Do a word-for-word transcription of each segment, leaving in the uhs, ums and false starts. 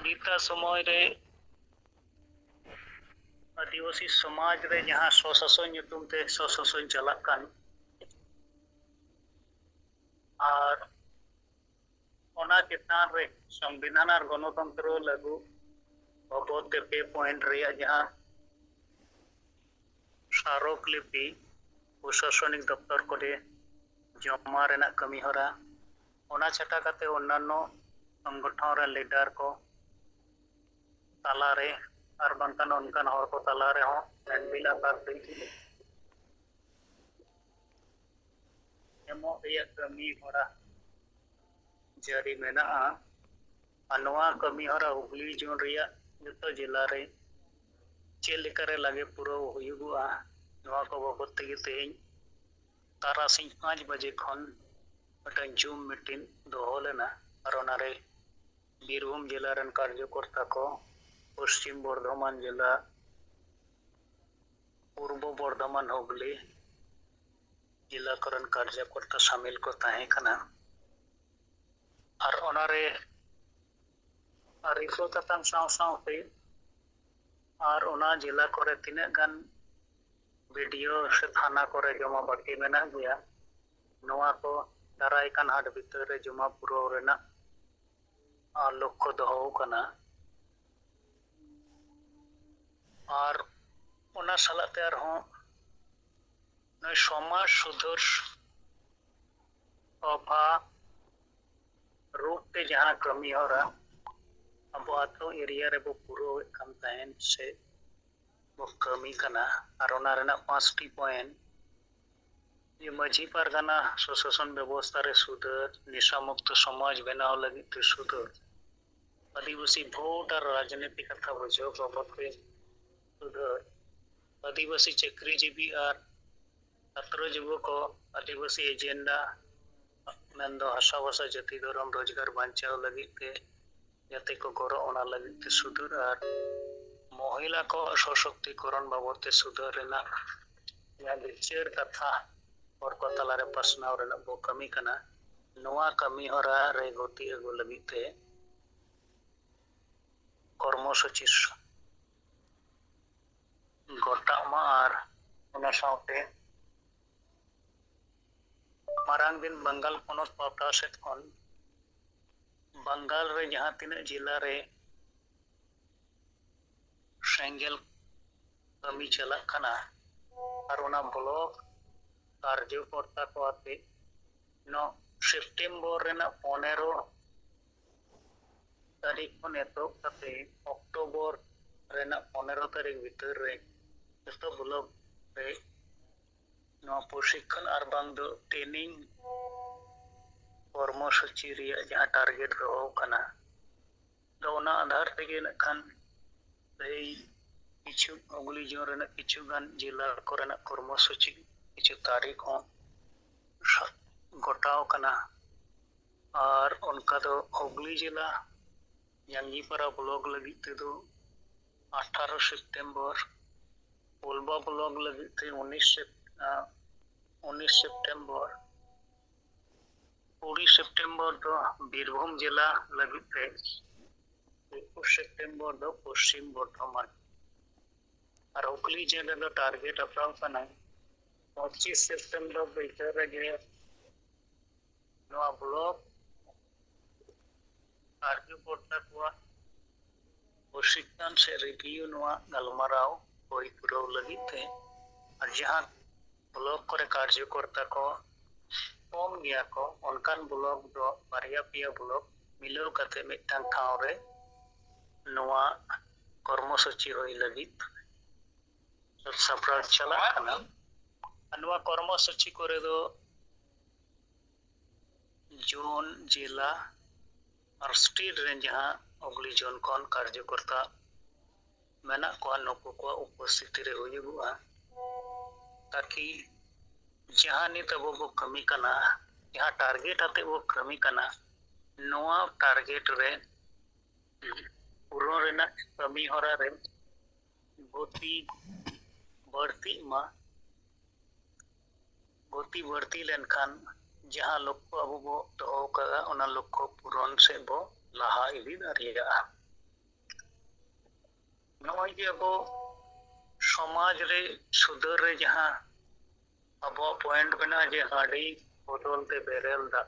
ᱱᱤᱛᱟᱜ ᱥᱚᱢᱚᱭ ᱨᱮ ᱟᱹᱫᱤᱵᱟᱹᱥᱤ ᱥᱚᱢᱟᱡᱽ ᱨᱮ ᱡᱟᱦᱟᱸ ᱥᱚᱥᱟᱥᱚᱱ ᱧᱩᱛᱩᱢ ᱛᱮ ᱥᱚᱥᱟᱥᱚᱱ ᱪᱟᱞᱟᱜ ᱠᱟᱱ, ᱟᱨ ᱚᱱᱟ ᱪᱮᱛᱟᱱ ᱨᱮ ᱥᱚᱝᱵᱤᱫᱷᱟᱱ ᱟᱨ ᱜᱚᱱᱚᱛᱚᱱᱛᱨᱚ ᱞᱟᱹᱜᱩ ᱵᱟᱵᱚᱫ ᱛᱮ ᱯᱮ ᱯᱚᱭᱮᱱᱴ ᱨᱮᱭᱟᱜ ᱡᱟᱦᱟᱸ ᱥᱟᱨᱚᱠ ᱞᱤᱯᱤ ᱯᱨᱚᱥᱟᱥᱚᱱᱤᱠ ᱫᱚᱯᱛᱚᱨ ᱠᱚᱨᱮ ᱡᱚᱢᱟ ᱨᱮᱱᱟᱜ ᱠᱟᱹᱢᱤ ᱦᱚᱨᱟ, ᱚᱱᱟ ᱪᱷᱟᱰᱟ ᱠᱟᱛᱮ ᱚᱱᱱᱟᱱᱚ ᱥᱚᱝᱜᱚᱴᱷᱚᱱ ᱨᱮᱱ ᱞᱤᱰᱟᱨ ᱠᱚ ᱛᱟᱞᱟᱨᱮ ᱟᱨ ᱵᱟᱝᱠᱷᱟᱱ ᱚᱱᱠᱟᱱ ᱦᱚᱲ ᱠᱚ ᱛᱟᱞᱟ ᱨᱮᱦᱚᱸ ᱦᱮᱱᱰᱵᱤᱞ ᱟᱠᱟᱨ ᱛᱮ ᱮᱢᱚᱜ ᱨᱮᱭᱟᱜ ᱠᱟᱹᱢᱤ ᱦᱚᱨᱟ ᱡᱟᱹᱨᱤ ᱢᱮᱱᱟᱜᱼᱟ᱾ ᱟᱨ ᱱᱚᱣᱟ ᱠᱟᱹᱢᱤ ᱦᱚᱨᱟ ᱦᱩᱜᱽᱞᱤ ᱡᱳᱱ ᱨᱮᱭᱟᱜ ᱡᱚᱛᱚ ᱡᱮᱞᱟ ᱨᱮ ᱪᱮᱫ ᱞᱮᱠᱟᱨᱮ ᱞᱟᱜᱮ ᱯᱩᱨᱟᱹᱣ ᱦᱩᱭᱩᱜᱚᱜᱼᱟ, ᱱᱚᱣᱟ ᱠᱚ ᱵᱟᱵᱚᱫ ᱛᱮᱜᱮ ᱛᱮᱦᱮᱧ ᱛᱟᱨᱟᱥᱤᱧ ᱯᱟᱸᱪ ᱵᱟᱡᱮ ᱠᱷᱚᱱ ᱢᱤᱫᱴᱟᱝ ᱡᱩᱢ ᱢᱤᱴᱤᱝ ᱫᱚᱦᱚ ᱞᱮᱱᱟ᱾ ᱟᱨ ᱚᱱᱟᱨᱮ ᱵᱤᱨᱵᱷᱩᱢ ᱡᱮᱞᱟ ᱨᱮᱱ ᱠᱟᱨᱡᱚᱠᱚᱨᱛᱟ ᱠᱚ, ᱯᱚᱥᱪᱤᱢ ᱵᱚᱨᱫᱷᱚᱢᱟᱱ ᱡᱮᱞᱟ, ᱯᱩᱨᱵᱚ ᱵᱚᱨᱫᱷᱚᱢᱟᱱ ᱦᱩᱜᱽᱞᱤ ᱡᱮᱞᱟ ᱠᱚᱨᱮᱱ ᱠᱟᱨᱡᱚᱠᱚᱨᱛᱟ ᱥᱟᱢᱤᱞ ᱠᱚ ᱛᱟᱦᱮᱸ ᱠᱟᱱᱟ᱾ ᱟᱨ ᱚᱱᱟᱨᱮ ᱨᱤᱯᱳᱨᱴ ᱦᱟᱛᱟᱣ ᱥᱟᱶ ᱥᱟᱶᱛᱮ ᱟᱨ ᱚᱱᱟ ᱡᱮᱞᱟ ᱠᱚᱨᱮ ᱛᱤᱱᱟᱹᱜ ᱜᱟᱱ ᱵᱤᱰᱤᱳ ᱥᱮ ᱛᱷᱟᱱᱟ ᱠᱚᱨᱮ ᱡᱚᱢᱟ ᱵᱟᱹᱠᱤ ᱢᱮᱱᱟᱜ ᱜᱮᱭᱟ, ᱱᱚᱣᱟ ᱠᱚ ᱫᱟᱨᱟᱭ ᱠᱟᱱ ᱦᱟᱴ ᱵᱷᱤᱛᱟᱹᱨ ᱨᱮ ᱡᱚᱢᱟ ᱯᱩᱨᱟᱹᱣ ᱨᱮᱱᱟᱜ, ᱟᱨ, ᱞᱚᱠᱠᱷᱚ ᱫᱚᱦᱚ ᱟᱠᱟᱱᱟ᱾ ᱟᱨ ᱚᱱᱟ ᱥᱟᱞᱟᱜ ᱛᱮ ᱟᱨᱦᱚᱸ ᱱᱚᱜᱼᱚᱭ ᱥᱚᱢᱟᱡᱽ ᱥᱩᱫᱷᱟᱹᱨ ᱥᱚᱵᱷᱟ ᱨᱩᱯ ᱛᱮ ᱡᱟᱦᱟᱸ ᱠᱟᱹᱢᱤ ᱦᱚᱨᱟ ᱟᱵᱚ ᱟᱹᱛᱩ ᱮᱨᱤᱭᱟ ᱨᱮᱵᱚ ᱯᱩᱨᱟᱹᱣᱮᱫ ᱠᱟᱱ ᱛᱟᱦᱮᱸᱱ ᱥᱮ ᱵᱚ ᱠᱟᱹᱢᱤ ᱠᱟᱱᱟ, ᱟᱨ ᱚᱱᱟ ᱨᱮᱱᱟᱜ ᱯᱟᱸᱪᱴᱤ ᱯᱚᱭᱮᱱᱴ ᱡᱮ ᱢᱟᱹᱡᱷᱤ ᱯᱟᱨᱜᱟᱱᱟ ᱥᱚᱥᱟᱥᱚᱱ ᱵᱮᱵᱚᱥᱛᱷᱟ ᱨᱮ ᱥᱩᱫᱷᱟᱹᱨ, ᱱᱮᱥᱟ ᱢᱩᱠᱛᱚ ᱥᱚᱢᱟᱡᱽ ᱵᱮᱱᱟᱣ ᱞᱟᱹᱜᱤᱫ ᱛᱮ ᱥᱩᱫᱷᱟᱹᱨ, ᱟᱹᱫᱤᱵᱟᱹᱥᱤ ᱵᱷᱳᱴ ᱟᱨ ᱨᱟᱡᱽᱱᱤᱛᱤ ᱠᱟᱛᱷᱟ ᱵᱩᱡᱷᱟᱹᱣ ᱵᱟᱵᱚᱫ ᱛᱮ ᱥᱩᱫᱷᱟᱹᱨ, ᱟᱹᱫᱤᱵᱟᱹᱥᱤ ᱪᱟᱹᱠᱨᱤᱡᱤᱵᱤ ᱟᱨ ᱪᱷᱟᱛᱨᱚ ᱡᱩᱵᱚ ᱠᱚ ᱟᱹᱫᱤᱵᱟᱹᱥᱤ ᱮᱡᱮᱱᱰᱟ, ᱢᱮᱱᱫᱚ ᱦᱟᱥᱟ ᱵᱷᱟᱥᱟ ᱡᱟᱹᱛᱤ ᱫᱷᱚᱨᱚᱢ ᱨᱳᱡᱽᱜᱟᱨ ᱵᱟᱧᱪᱟᱣ ᱞᱟᱹᱜᱤᱫ ᱛᱮ ᱡᱟᱛᱮ ᱠᱚ ᱜᱚᱲᱚ, ᱚᱱᱟ ᱞᱟᱹᱜᱤᱫ ᱛᱮ ᱥᱩᱫᱷᱟᱹᱨ ᱟᱨ ᱢᱚᱦᱤᱞᱟ ᱠᱚ ᱥᱚᱥᱚᱠᱛᱤᱠᱚᱨᱚᱱ ᱵᱟᱵᱚᱫ ᱛᱮ ᱥᱩᱫᱷᱟᱹᱨ ᱨᱮᱱᱟᱜ ᱡᱟᱦᱟᱸ ᱵᱤᱪᱟᱹᱨ ᱠᱟᱛᱷᱟ ᱦᱚᱲ ᱠᱚ ᱛᱟᱞᱟᱨᱮ ᱯᱟᱥᱱᱟᱣ ᱨᱮᱱᱟᱜ ᱵᱚ ᱠᱟᱹᱢᱤ ᱠᱟᱱᱟ, ᱱᱚᱣᱟ ᱠᱟᱹᱢᱤ ᱦᱚᱨᱟ ᱨᱮ ᱜᱚᱛᱤ ᱟᱹᱜᱩ ᱞᱟᱹᱜᱤᱫ ᱛᱮ ᱠᱚᱨᱢᱚ ᱥᱩᱪᱤ ᱜᱚᱴᱟᱜ ᱢᱟ᱾ ᱟᱨ ᱚᱱᱟ ᱥᱟᱶᱛᱮ ᱢᱟᱨᱟᱝ ᱫᱤᱱ ᱵᱟᱝᱜᱟᱞ ᱯᱚᱱᱚᱛ ᱯᱟᱦᱴᱟ ᱥᱮᱫ ᱠᱷᱚᱱ ᱵᱟᱝᱜᱟᱞ ᱨᱮ ᱡᱟᱦᱟᱸ ᱛᱤᱱᱟᱹᱜ ᱡᱮᱞᱟ ᱨᱮ ᱥᱮᱸᱜᱮᱞ ᱠᱟᱹᱢᱤ ᱪᱟᱞᱟᱜ ᱠᱟᱱᱟ ᱟᱨ ᱚᱱᱟ ᱵᱞᱚᱠ ᱠᱟᱨᱡᱚᱠᱚᱨᱛᱟ ᱠᱚ ᱟᱛᱮ ᱱᱚ ᱥᱮᱯᱴᱮᱢᱵᱚᱨ ᱨᱮᱱᱟᱜ ᱯᱚᱱᱮᱨᱚ ᱛᱟᱹᱨᱤᱠᱷ ᱠᱷᱚᱱ ᱮᱛᱚᱦᱚᱵ ᱠᱟᱛᱮ ᱚᱠᱴᱳᱵᱚᱨ ᱨᱮᱱᱟᱜ ᱯᱚᱱᱮᱨᱚ ᱛᱟᱹᱨᱤᱠᱷ ᱵᱷᱤᱛᱟᱹᱨ ᱨᱮ ᱡᱚᱛᱚ ᱵᱞᱚᱠ ᱨᱮ ᱱᱚᱣᱟ ᱯᱨᱚᱥᱤᱠᱠᱷᱚᱱ ᱟᱨ ᱵᱟᱝ ᱫᱚ ᱴᱨᱮᱱᱤᱝ ᱠᱚᱨᱢᱚ ᱥᱩᱪᱤ ᱨᱮᱭᱟᱜ ᱡᱟᱦᱟᱸ ᱴᱟᱨᱜᱮᱴ ᱫᱚᱦᱚ ᱠᱟᱱᱟ, ᱟᱫᱚ ᱚᱱᱟ ᱟᱫᱷᱟᱨ ᱛᱮᱜᱮ ᱱᱟᱜ ᱠᱷᱟᱱ ᱮᱭ ᱠᱤᱪᱷᱩ ᱦᱩᱜᱽᱞᱤ ᱡᱳᱱ ᱨᱮᱱᱟᱜ ᱠᱤᱪᱷᱩ ᱜᱟᱱ ᱡᱮᱞᱟ ᱠᱚᱨᱮᱱᱟᱜ ᱠᱚᱨᱢᱚ ᱥᱩᱪᱤ ᱠᱤᱪᱷᱩ ᱛᱟᱹᱨᱤᱠᱷ ᱦᱚᱸ ᱥᱟ-, ᱜᱚᱴᱟᱣ ᱠᱟᱱᱟ᱾ ᱟᱨ ᱚᱱᱠᱟ ᱫᱚ ᱦᱩᱜᱽᱞᱤ ᱡᱮᱞᱟ ᱡᱟᱝᱜᱤᱯᱟᱨᱟ ᱵᱞᱚᱠ ᱞᱟᱹᱜᱤᱫ ᱛᱮᱫᱚ ᱟᱴᱷᱟᱨᱚ ᱥᱮᱯᱴᱮᱢᱵᱚᱨ, ᱯᱳᱞᱵᱟ ᱵᱞᱚᱠ ᱞᱟᱹᱜᱤᱫ ᱛᱮ ᱩᱱᱤᱥ ᱥᱮᱯ-, ᱟ, ᱩᱱᱤᱥ ᱥᱮᱯᱴᱮᱢᱵᱚᱨ, ᱠᱩᱲᱤ ᱥᱮᱯᱴᱮᱢᱵᱚᱨ ᱫᱚ ᱵᱤᱨᱵᱷᱩᱢ ᱡᱮᱞᱟ ᱞᱟᱹᱜᱤᱫ ᱛᱮ, ᱮᱠᱩᱥ ᱥᱮᱯᱴᱮᱢᱵᱚᱨ ᱫᱚ ᱯᱚᱥᱪᱤᱢ ᱵᱚᱨᱫᱷᱚᱢᱟᱱ᱾ ᱟᱨ ᱦᱩᱜᱽᱞᱤ ᱡᱮᱞᱟ ᱫᱚ ᱴᱟᱨᱜᱮᱴ ᱦᱟᱛᱟᱣ ᱠᱟᱱᱟ ᱯᱚᱸᱪᱤᱥ ᱥᱮᱯᱴᱮᱢᱵᱚᱨ ᱵᱷᱤᱛᱟᱹᱨ ᱨᱮᱜᱮ ᱱᱚᱣᱟ ᱵᱞᱚᱠ ᱠᱟᱨᱡᱚᱠᱚᱨᱛᱟ ᱠᱚᱣᱟᱜ ᱯᱨᱚᱥᱤᱠᱠᱷᱚᱱ ᱥᱮ ᱨᱤᱵᱷᱤᱭᱩ ᱱᱚᱣᱟ ᱜᱟᱞᱢᱟᱨᱟᱣ ᱦᱩᱭ ᱯᱩᱨᱟᱹᱣ ᱞᱟᱹᱜᱤᱫ ᱛᱮ᱾ ᱟᱨ ᱡᱟᱦᱟᱸ ᱵᱞᱚᱠ ᱠᱚᱨᱮ ᱠᱟᱨᱡᱚᱠᱚᱨᱛᱟ ᱠᱚ ᱠᱚᱢ ᱜᱮᱭᱟ ᱠᱚ, ᱚᱱᱠᱟᱱ ᱵᱞᱚᱠ ᱫᱚ ᱵᱟᱨᱭᱟ ᱯᱮᱭᱟ ᱵᱞᱚᱠ ᱢᱤᱞᱟᱹᱣ ᱠᱟᱛᱮ ᱢᱤᱫᱴᱟᱝ ᱴᱷᱟᱶ ᱨᱮ ᱱᱚᱣᱟ ᱠᱚᱨᱢᱚ ᱥᱩᱪᱤ ᱦᱩᱭ ᱞᱟᱹᱜᱤᱫ ᱥᱟᱹᱛ ᱥᱟᱯᱲᱟᱣ ᱪᱟᱞᱟᱜ ᱠᱟᱱᱟ᱾ ᱟᱨ ᱱᱚᱣᱟ ᱠᱚᱨᱢᱚ ᱥᱩᱪᱤ ᱠᱚᱨᱮ ᱫᱚ ᱡᱳᱱ, ᱡᱮᱞᱟ ᱟᱨ ᱥᱴᱮᱴ ᱨᱮᱱ ᱡᱟᱦᱟᱸ ᱦᱩᱜᱽᱞᱤ ᱡᱳᱱ ᱠᱷᱚᱱ ᱠᱟᱨᱡᱚᱠᱚᱨᱛᱟ ᱢᱮᱱᱟᱜ ᱠᱚᱣᱟ, ᱱᱩᱠᱩ ᱠᱚᱣᱟᱜ ᱩᱯᱚᱥᱛᱷᱤᱛᱤ ᱨᱮ ᱦᱩᱭᱩᱜᱚᱜᱼᱟ, ᱛᱟᱠᱤ ᱡᱟᱦᱟᱸ ᱱᱤᱛ ᱟᱵᱚ ᱵᱚ ᱠᱟᱹᱢᱤ ᱠᱟᱱᱟ, ᱡᱟᱦᱟᱸ ᱴᱟᱨᱜᱮᱴ ᱟᱛᱮ ᱵᱚ ᱠᱟᱹᱢᱤ ᱠᱟᱱᱟ, ᱱᱚᱣᱟ ᱴᱟᱨᱜᱮᱴ ᱨᱮ ᱯᱩᱨᱚᱱ ᱨᱮᱱᱟᱜ ᱠᱟᱹᱢᱤ ᱦᱚᱨᱟ ᱨᱮ ᱜᱚᱛᱤ ᱵᱟᱹᱲᱛᱤᱜ ᱢᱟ᱾ ᱜᱚᱛᱤ ᱵᱟᱹᱲᱛᱤ ᱞᱮᱱᱠᱷᱟᱱ ᱡᱟᱦᱟᱸ ᱞᱚᱠᱠᱷᱚ ᱟᱵᱚ ᱵᱚ ᱫᱚᱦᱚ ᱟᱠᱟᱫᱟ, ᱚᱱᱟ ᱞᱚᱠᱠᱷᱚ ᱯᱩᱨᱚᱱ ᱥᱮᱫ ᱵᱚ ᱞᱟᱦᱟ ᱤᱫᱤ ᱫᱟᱲᱮᱭᱟᱜᱼᱟ᱾ ᱱᱚᱜᱼᱚᱭ ᱡᱮ ᱟᱵᱚ ᱥᱚᱢᱟᱡᱽ ᱨᱮ ᱥᱩᱫᱷᱟᱹᱨ ᱨᱮ ᱡᱟᱦᱟᱸ ᱟᱵᱚᱣᱟᱜ ᱯᱚᱭᱮᱱᱴ ᱢᱮᱱᱟᱜᱼᱟ ᱡᱮ ᱦᱟᱺᱰᱤ ᱵᱚᱫᱚᱞ ᱛᱮ ᱵᱮᱨᱮᱞ ᱫᱟᱜ,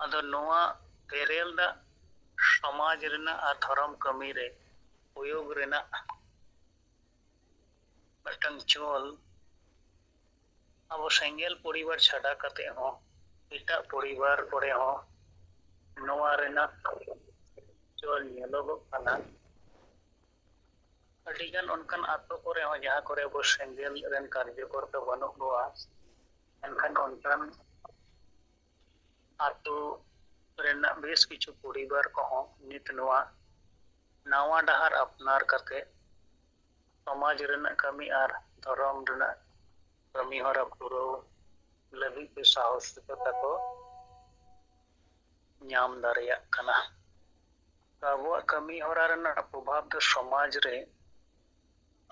ᱟᱫᱚ ᱱᱚᱣᱟ ᱵᱮᱨᱮᱞ ᱫᱟᱜ ᱥᱚᱢᱟᱡᱽ ᱨᱮᱱᱟᱜ ᱟᱨ ᱫᱷᱚᱨᱚᱢ ᱠᱟᱹᱢᱤ ᱨᱮ ᱩᱯᱚᱭᱳᱜᱽ ᱨᱮᱱᱟᱜ ᱢᱤᱫᱴᱟᱝ ᱪᱚᱞ ᱟᱵᱚ ᱥᱮᱸᱜᱮᱞ ᱯᱚᱨᱤᱵᱟᱨ ᱪᱷᱟᱰᱟ ᱠᱟᱛᱮ ᱦᱚᱸ ᱮᱴᱟᱜ ᱯᱚᱨᱤᱵᱟᱨ ᱠᱚᱨᱮ ᱦᱚᱸ ᱱᱚᱣᱟ ᱨᱮᱱᱟᱜ ᱪᱚᱞ ᱧᱮᱞᱚᱜᱚᱜ ᱠᱟᱱᱟ᱾ ᱟᱹᱰᱤᱜᱟᱱ ᱚᱱᱠᱟᱱ ᱟᱛᱳ ᱠᱚᱨᱮ ᱦᱚᱸ ᱡᱟᱦᱟᱸ ᱠᱚᱨᱮ ᱟᱵᱚ ᱥᱮᱸᱜᱮᱞ ᱨᱮᱱ ᱠᱟᱨᱡᱚᱠᱚᱨᱛᱟ ᱵᱟᱹᱱᱩᱜ ᱠᱚᱣᱟ, ᱮᱱᱠᱷᱟᱱ ᱚᱱᱠᱟᱱ ᱟᱛᱳ ᱨᱮᱱᱟᱜ ᱵᱮᱥ ᱠᱤᱪᱷᱩ ᱯᱚᱨᱤᱵᱟᱨ ᱠᱚᱦᱚᱸ ᱱᱤᱛ ᱱᱚᱣᱟ ᱱᱟᱣᱟ ᱰᱟᱦᱟᱨ ᱟᱯᱱᱟᱨ ᱠᱟᱛᱮ ᱥᱚᱢᱟᱡᱽ ᱨᱮᱱᱟᱜ ᱠᱟᱹᱢᱤ ᱟᱨ ᱫᱷᱚᱨᱚᱢ ᱨᱮᱱᱟᱜ ᱠᱟᱹᱢᱤ ᱦᱚᱨᱟ ᱯᱩᱨᱟᱹᱣ ᱞᱟᱹᱜᱤᱫ ᱛᱮ ᱥᱟᱦᱚᱥ ᱛᱟᱠᱚ ᱧᱟᱢ ᱫᱟᱲᱮᱭᱟᱜ ᱠᱟᱱᱟ᱾ ᱟᱵᱚᱣᱟᱜ ᱠᱟᱹᱢᱤ ᱦᱚᱨᱟ ᱨᱮᱱᱟᱜ ᱯᱨᱚᱵᱷᱟᱵᱽ ᱫᱚ ᱥᱚᱢᱟᱡᱽ ᱨᱮ,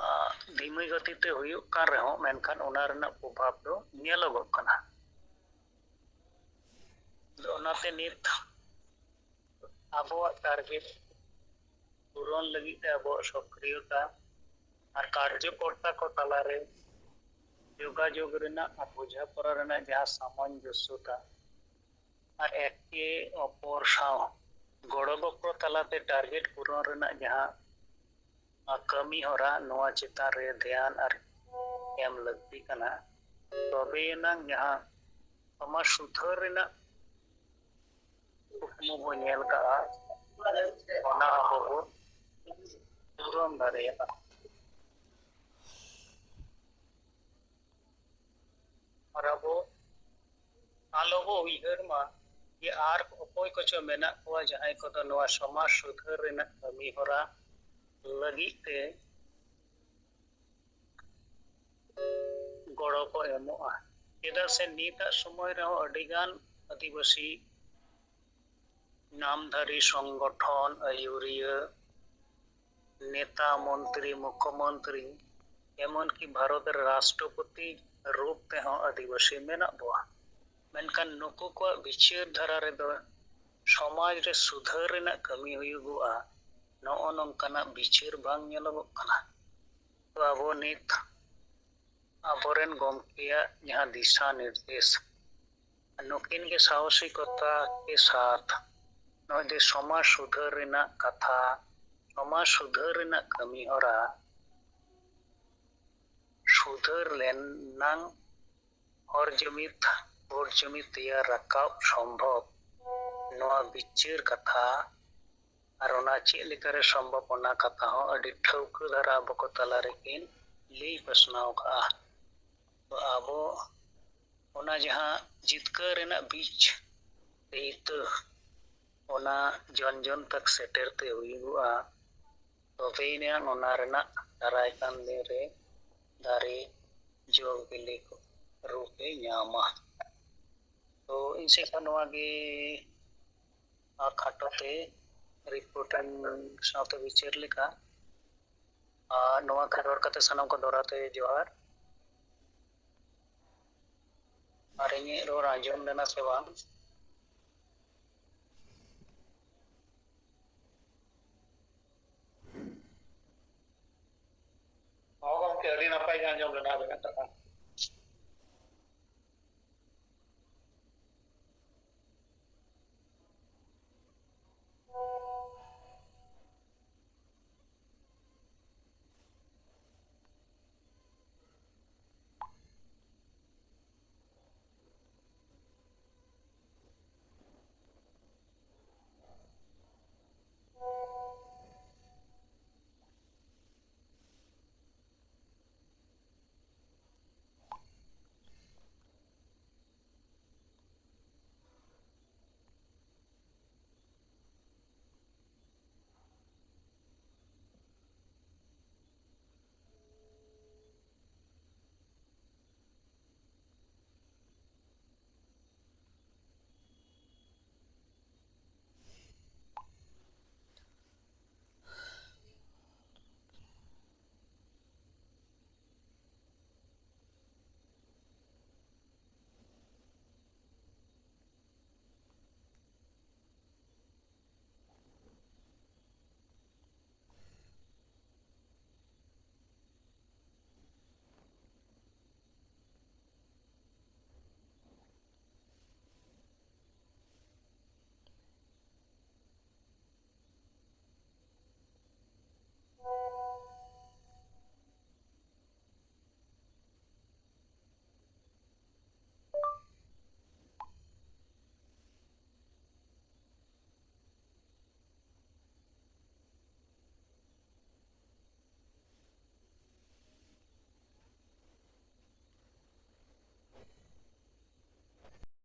ᱟᱸ, ᱫᱷᱤᱢᱟᱹ ᱜᱚᱛᱤ ᱛᱮ ᱦᱩᱭᱩᱜ ᱠᱟᱱ ᱨᱮᱦᱚᱸ, ᱢᱮᱱᱠᱷᱟᱱ ᱚᱱᱟ ᱨᱮᱱᱟᱜ ᱯᱨᱚᱵᱷᱟᱵᱽ ᱫᱚ ᱧᱮᱞᱚᱜᱚᱜ ᱠᱟᱱᱟ᱾ ᱟᱫᱚ ᱚᱱᱟᱛᱮ ᱱᱤᱛ ᱟᱵᱚᱣᱟᱜ ᱴᱟᱨᱜᱮᱴ ᱯᱩᱨᱚᱱ ᱞᱟᱹᱜᱤᱫ ᱛᱮ ᱟᱵᱚᱣᱟᱜ ᱥᱚᱠᱨᱤᱭᱚᱛᱟ ᱟᱨ ᱠᱟᱨᱡᱚᱠᱚᱨᱛᱟ ᱠᱚ ᱛᱟᱞᱟᱨᱮ ᱡᱳᱜᱟᱡᱳᱜᱽ ᱨᱮᱱᱟᱜ ᱟᱨ ᱵᱳᱡᱷᱟᱯᱚᱨᱟ ᱨᱮᱱᱟᱜ ᱡᱟᱦᱟᱸ ᱥᱟᱢᱚᱧᱡᱚᱥᱥᱚᱛᱟ ᱟᱨ ᱮᱠᱮ ᱚᱯᱚᱨ ᱥᱟᱶ ᱜᱚᱲᱚ ᱜᱚᱯᱚᱲᱚ ᱛᱟᱞᱟᱛᱮ ᱴᱟᱨᱜᱮᱴ ᱯᱩᱨᱚᱱ ᱨᱮᱱᱟᱜ ᱡᱟᱦᱟᱸ ᱠᱟᱹᱢᱤ ᱦᱚᱨᱟ, ᱱᱚᱣᱟ ᱪᱮᱛᱟᱱ ᱨᱮ ᱫᱷᱮᱭᱟᱱ ᱟᱨ ᱮᱢ ᱞᱟᱹᱠᱛᱤ ᱠᱟᱱᱟ᱾ ᱛᱚᱵᱮ ᱮᱱᱟᱝ ᱡᱟᱦᱟᱸ ᱥᱚᱢᱟᱡᱽ ᱥᱩᱫᱷᱟᱹᱨ ᱨᱮᱱᱟᱜ ᱠᱩᱠᱢᱩ ᱵᱚ ᱧᱮᱞ ᱠᱟᱜᱼᱟ, ᱚᱱᱟ ᱟᱵᱚ ᱵᱚ ᱯᱩᱨᱚᱱ ᱫᱟᱲᱮᱭᱟᱜᱼᱟ᱾ ᱟᱨ ᱟᱵᱚ ᱟᱞᱚ ᱵᱚ ᱩᱭᱦᱟᱹᱨ ᱢᱟ ᱡᱮ ᱟᱨ ᱚᱠᱚᱭ ᱠᱚᱪᱚ ᱢᱮᱱᱟᱜ ᱠᱚᱣᱟ ᱡᱟᱦᱟᱸᱭ ᱠᱚᱫᱚ ᱱᱚᱣᱟ ᱥᱚᱢᱟᱡᱽ ᱥᱩᱫᱷᱟᱹᱨ ᱨᱮᱱᱟᱜ ᱠᱟᱹᱢᱤ ᱦᱚᱨᱟ ᱞᱟᱹᱜᱤᱫ ᱛᱮ ᱜᱚᱲᱚ ᱠᱚ ᱮᱢᱚᱜᱼᱟ᱾ ᱪᱮᱫᱟᱜ ᱥᱮ ᱱᱤᱛᱟᱜ ᱥᱚᱢᱚᱭ ᱨᱮᱦᱚᱸ ᱟᱹᱰᱤᱜᱟᱱ ᱟᱹᱫᱤᱵᱟᱹᱥᱤ ᱱᱟᱢᱫᱷᱟᱨᱤ ᱥᱚᱝᱜᱚᱴᱷᱚᱱ, ᱟᱹᱭᱩᱨᱤᱭᱟᱹ, ᱱᱮᱛᱟ, ᱢᱚᱱᱛᱨᱤ, ᱢᱩᱠᱷᱚᱢᱚᱱᱛᱨᱤ, ᱮᱢᱚᱱᱠᱤ ᱵᱷᱟᱨᱚᱛ ᱨᱮ ᱨᱟᱥᱴᱨᱚᱯᱚᱛᱤ ᱨᱩᱯ ᱛᱮᱦᱚᱸ ᱟᱹᱫᱤᱵᱟᱹᱥᱤ ᱢᱮᱱᱟᱜ ᱵᱚᱣᱟ᱾ ᱢᱮᱱᱠᱷᱟᱱ ᱱᱩᱠᱩ ᱠᱚᱣᱟᱜ ᱵᱤᱪᱟᱹᱨ ᱫᱷᱟᱨᱟ ᱨᱮᱫᱚ ᱥᱚᱢᱟᱡᱽ ᱨᱮ ᱥᱩᱫᱷᱟᱹᱨ ᱨᱮᱱᱟᱜ ᱠᱟᱹᱢᱤ ᱦᱩᱭᱩᱜᱚᱜᱼᱟ, ᱱᱚᱜᱼᱚ ᱱᱚᱝᱠᱟᱱᱟᱜ ᱵᱤᱪᱟᱹᱨ ᱵᱟᱝ ᱧᱮᱞᱚᱜᱚᱜ ᱠᱟᱱᱟ᱾ ᱛᱚ ᱟᱵᱚ ᱱᱤᱛ ᱟᱵᱚᱨᱮᱱ ᱜᱚᱢᱠᱮᱭᱟᱜ ᱡᱟᱦᱟᱸ ᱫᱤᱥᱟ ᱱᱤᱨᱫᱮᱥ, ᱱᱩᱠᱤᱱ ᱜᱮ ᱥᱟᱦᱚᱥᱤᱠᱚᱛᱟ ᱠᱮ ᱥᱟᱛᱷ ᱱᱚᱜᱼᱚᱭ ᱡᱮ ᱥᱚᱢᱟᱡᱽ ᱥᱩᱫᱷᱟᱹᱨ ᱨᱮᱱᱟᱜ ᱠᱟᱛᱷᱟ, ᱥᱚᱢᱟᱡᱽ ᱥᱩᱫᱷᱟᱹᱨ ᱨᱮᱱᱟᱜ ᱠᱟᱹᱢᱤ ᱦᱚᱨᱟ, ᱥᱩᱫᱷᱟᱹᱨ ᱞᱮᱱᱟᱝ ᱦᱚᱨ ᱡᱩᱢᱤᱫ, ᱵᱷᱳᱴ ᱡᱩᱢᱤᱫ ᱛᱮᱭᱟᱨ ᱨᱟᱠᱟᱵ ᱥᱚᱢᱵᱷᱚᱵ, ᱱᱚᱣᱟ ᱵᱤᱪᱟᱹᱨ ᱠᱟᱛᱷᱟ ᱟᱨ ᱚᱱᱟ ᱪᱮᱫ ᱞᱮᱠᱟᱨᱮ ᱥᱚᱢᱵᱷᱚᱵ, ᱚᱱᱟ ᱠᱟᱛᱷᱟ ᱦᱚᱸ ᱟᱹᱰᱤ ᱴᱷᱟᱹᱣᱠᱟᱹ ᱫᱷᱟᱨᱟ ᱟᱵᱚ ᱠᱚ ᱛᱟᱞᱟ ᱨᱮᱠᱤᱱ ᱞᱟᱹᱭ ᱯᱟᱥᱱᱟᱣ ᱠᱟᱜᱼᱟ᱾ ᱛᱚ ᱟᱵᱚ ᱚᱱᱟ ᱡᱟᱦᱟᱸ ᱡᱤᱛᱠᱟᱹᱨ ᱨᱮᱱᱟᱜ ᱵᱤᱪ ᱥᱮ ᱤᱛᱟᱹ, ᱚᱱᱟ ᱡᱚᱱ ᱡᱚᱱ ᱛᱟᱠ ᱥᱮᱴᱮᱨ ᱛᱮ ᱦᱩᱭᱩᱜᱚᱜᱼᱟ, ᱛᱚᱵᱮᱭᱮᱱᱟᱝ ᱚᱱᱟ ᱨᱮᱱᱟᱜ ᱫᱟᱨᱟᱭ ᱠᱟᱱ ᱫᱤᱱ ᱨᱮ ᱫᱟᱨᱮ ᱡᱚ ᱵᱤᱞᱤ ᱠᱚ ᱨᱩᱯ ᱮ ᱧᱟᱢᱟ᱾ ᱛᱚ ᱤᱧ ᱥᱮᱫ ᱠᱷᱚᱱ ᱱᱚᱣᱟ ᱜᱮ ᱟᱨ ᱠᱷᱟᱴᱚ ᱛᱮ ᱨᱤᱯᱳᱨᱴᱤᱝ ᱥᱟᱶᱛᱮ ᱵᱤᱪᱟᱹᱨ ᱞᱮᱠᱟ᱾ ᱟᱨ ᱱᱚᱣᱟ ᱠᱷᱮᱞᱳᱰ ᱠᱟᱛᱮ ᱥᱟᱱᱟᱢ ᱠᱚ ᱫᱚᱦᱲᱟ ᱛᱮ ᱡᱚᱦᱟᱨ᱾ ᱟᱨ ᱤᱧᱟᱹᱜ ᱨᱚᱲ ᱟᱸᱡᱚᱢ ᱞᱮᱱᱟ ᱥᱮ ᱵᱟᱝ? ᱦᱚᱸ ᱜᱚᱢᱠᱮ, ᱟᱹᱰᱤ ᱱᱟᱯᱟᱭ ᱜᱮ ᱟᱸᱡᱚᱢ ᱞᱮᱱᱟ ᱟᱵᱮᱱᱟᱜ ᱠᱟᱛᱷᱟ᱾